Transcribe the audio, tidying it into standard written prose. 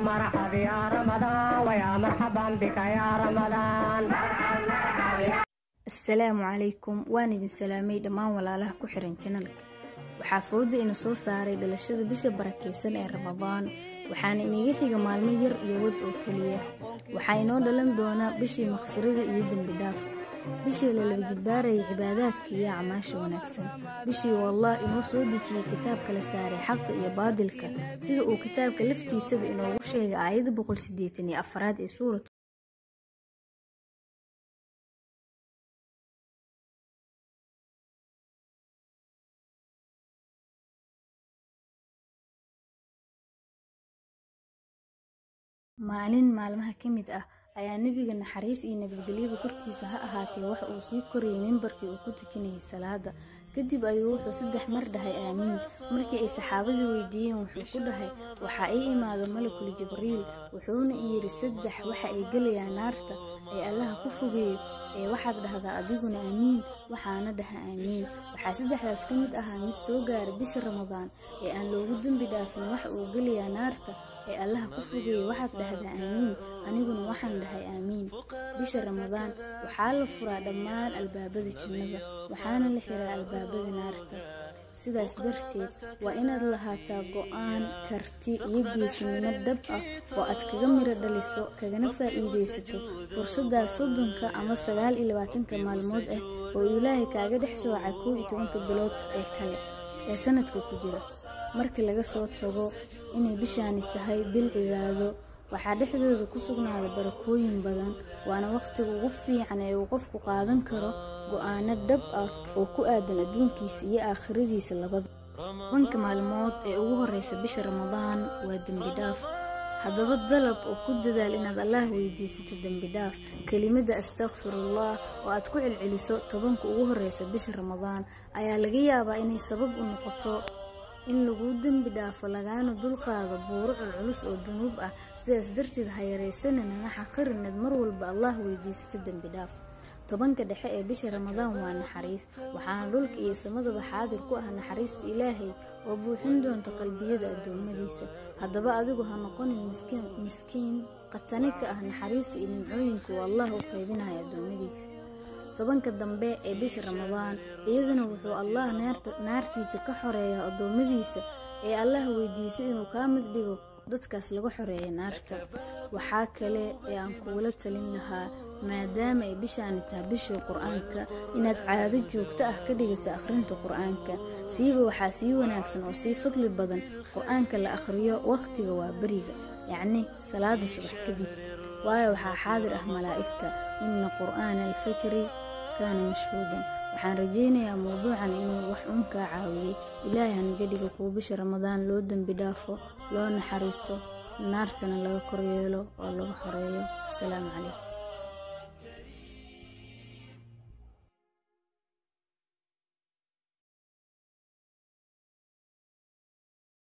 مرحب يا رمضان ويا مرحبا بك يا رمضان. Assalaamu calaykum, waan idin salaamay dhammaan walaalaha ku xiran channelka. Waxaa fowda ina soo saaray dhalashada bisha barakeysan ee Ramadaan, waxaana inaga xiga maalmo yar iyo wad oo keliya. Waxaa inoo dhalan doona bishii makfirada iyo dembi dhaafka, bishii la laba jibbaarayay cibaadaadka iyo acmaasha wanaagsan, bishii uu Allah inoo soo dejiyey kitaabka la saaray xaqa iyo baadilka, sida uu kitaabka laftiisaba inoogu sheegay aayadda 184aad ee suurat. Maalin maalmaha ka mid ah ayaa Nebiga naxariis iyo nabadgelyaba korkiisa ha ahaatee waxa uu sii korayay mimbarkii uu ku tukanayay salaada. Kadib ayuu wuxuu 3 mar dhahay aamiin. Markii ay saxaabadii weydiiyeen wuxuu ku dhahay, waxaa ii imaada malakul Jibriil, wuxuuna i yiri 3 waxa ay gelayaan naarta ee Allaha ku fogeeyo, ee waxaad dhahdaa adiguna aamiin, waxaana dhaha aamiin. Waxaa 3daas ka mid ahaa mid soo gaara bisha Ramadaan ee aan loogu dembi dhaafin waxa uu gelayaa naarta ee Allaha ku fogeeyo, waxaad dhahdaa aamiin, aniguna waxaan dhahay aamiin. Bisha Ramadaan waxaa la furaa dhammaan albaabada jannada, waxaana la xiraa albaabada naarta. Sidaas darteed waa inaad lahaataa go'aan, karti iyo geesinimo dhab ah oo aad kaga miro dhaliso kagana faa'iidaysato fursaddaas 30ka ama 29ka maalmood ah oo Ilaahay kaaga dhex soocay 11ka bilood ee kale ee sanadka ku jira. Marka laga soo tago inay bishaani tahay bil cibaado, waxaa dhexdooda ku sugnaada barakooyin badan, waana waqtiga ugu fiican ee uu qofku qaadan karo go'aano dhab ah oo ku aadan adduunkiisa iyo aakhiradiisa labada. 10ka maalmood ee ugu horeysa bisha Ramadaan waa dembi dhaaf. Haddaba dalab oo ku dadaal inaad Allah weydiisato dembi dhaaf. Kelimada astaghfirullah oo aad ku celceliso 10ka ugu horeysa bisha Ramadaan ayaa laga yaabaa inay sabab u noqoto in lagu dembi dhaafo lagaana dulqaado buuro culculus oo dunuub ah. Sidaas darteed ha yaraysanin hana xaqirin inaad mar walba Allah weydiisato dembi dhaaf. 10ka dhexe ee bisha Ramadaan waa naxariis, waxaana dhulka iyo samadaba xaadir ku ah naxariista Ilaahay oo buuxin doonta qalbiyada addoommadiisa. Haddaba adigu ha noqonin miskiin qatani ka ah naxariista iyo nimcooyinka uu Allah u qaybinayo addoommadiisa. 10ka dambe ee bisha Ramadaan iyadana wuxuu Allah naartiisa ka xoreeyaa addoommadiisa ee Allah weydiiso inuu kaa mid dhigo dadkaas laga xoreeya naarta. Waxaa kale ee aan kugula talin lahaa, maadaama ay bishaani tahay bishii Qur'aanka, inaad caado joogto ah ka dhigato akhrinta Qur'aanka. Siiba waxaa sii wanaagsan oo sii fadli badan Qur'aanka la akhriyo waqtiga waa beriga, yacni salaada subax kadib, waayo waxaa xaadir ah malaa'igta. Inna qur'aana alfajri kaana mashhuudan. Waxaan rajaynayaa mowduucan inuu wax uun kaa caawiyey. Ilaahay hanaga dhigo kuwa bisha Ramadaan loo dembi dhaafo, loo naxariisto, naartana laga koryeelo oo laga xoreeyo. Asalaamu calaykum.